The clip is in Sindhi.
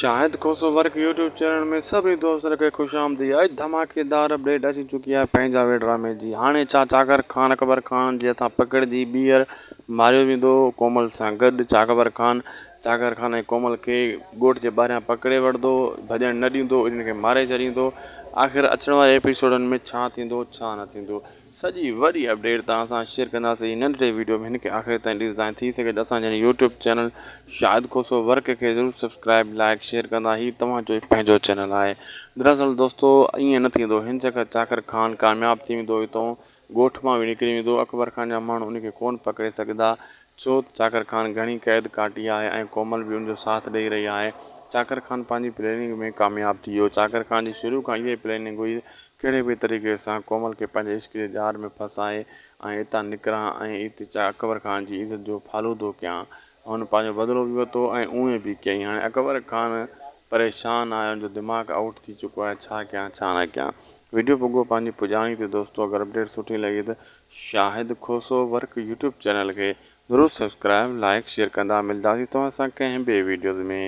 Shahid Khoso work YouTube channel ۾ سڀني دوستن کي خوش آمديد اڄ ڌماڪيدار اپڊيٽ اچي چڪي آهي پنهنجا وي ڊرامي جي هاڻي ڇا چاڪر خان اڪبر خان جي هٿان پڪڙجي ٻيهر ماريو ويندو ڪومل سان گڏ چاڪبر خان چاڪر خان ۽ ڪومل کي ڳوٺ جي ٻاهريان پڪڙي وٺندو ڀڄڻ نه ڏيندو انهن کي ماري ڇڏيندو آخر اچڻ واري ايپيسوڊن ۾ ڇا ٿيندو ڇا نه ٿيندو سڄي وڏي اپڊيٽ توهان سان شيئر ڪنداسين هي ننڍڙي ويڊيو ۾ هن کي آخر تائين ڏسندا ۽ ٿي سگهي ته اسان جي YouTube channel Shahid Khoso work کي ضرور سبسڪرائب لائڪ شيئر ڪندا هي توهان جو پنهنجو چينل آهي دراصل دوستو ائين نه ٿيندو هن جڳهه چاڪر خان ڪامياب ٿي ويندو هتو ڳوٺ مان به نڪري ويندو اڪبر خان جا ماڻهو ان کي ڪون پڪڙي سگهندا ڇو ته چاڪر خان گهڻي قيد ڪاٽي آهي ۽ ڪومل به ان جو ساٿ ڏئي رهي آهي. چاڪر خان پنهنجي پليننگ ۾ ڪامياب ٿي ويو. چاڪر خان جي شروع کان اها ئي پليننگ هئي ته ڪهڙي به طريقي سان ڪومل کي پنهنجي عشق جي ڄار ۾ ڦاسائي ۽ اتان نڪران ۽ اتي اڪبر خان جي عزت جو فالودو ڪيان. هن پنهنجو بدلو به ورتو ۽ اونئين به ڪيائين. هاڻي اڪبر خان پريشان آهي ان جو دماغ آئوٽ ٿي چڪو آهي ڇا ڪيان ڇا نه ڪيان. وڊيو پڳو پنهنجي پڄاڻي تي دوستو اگر اپڊيٽ سٺي لڳي ته Shahid Khoso work YouTube channel کي ضرور سبسڪرائب لائيڪ شيئر ڪندا ملداسين توهان سان ڪنهن ٻئي ويڊيوز ۾.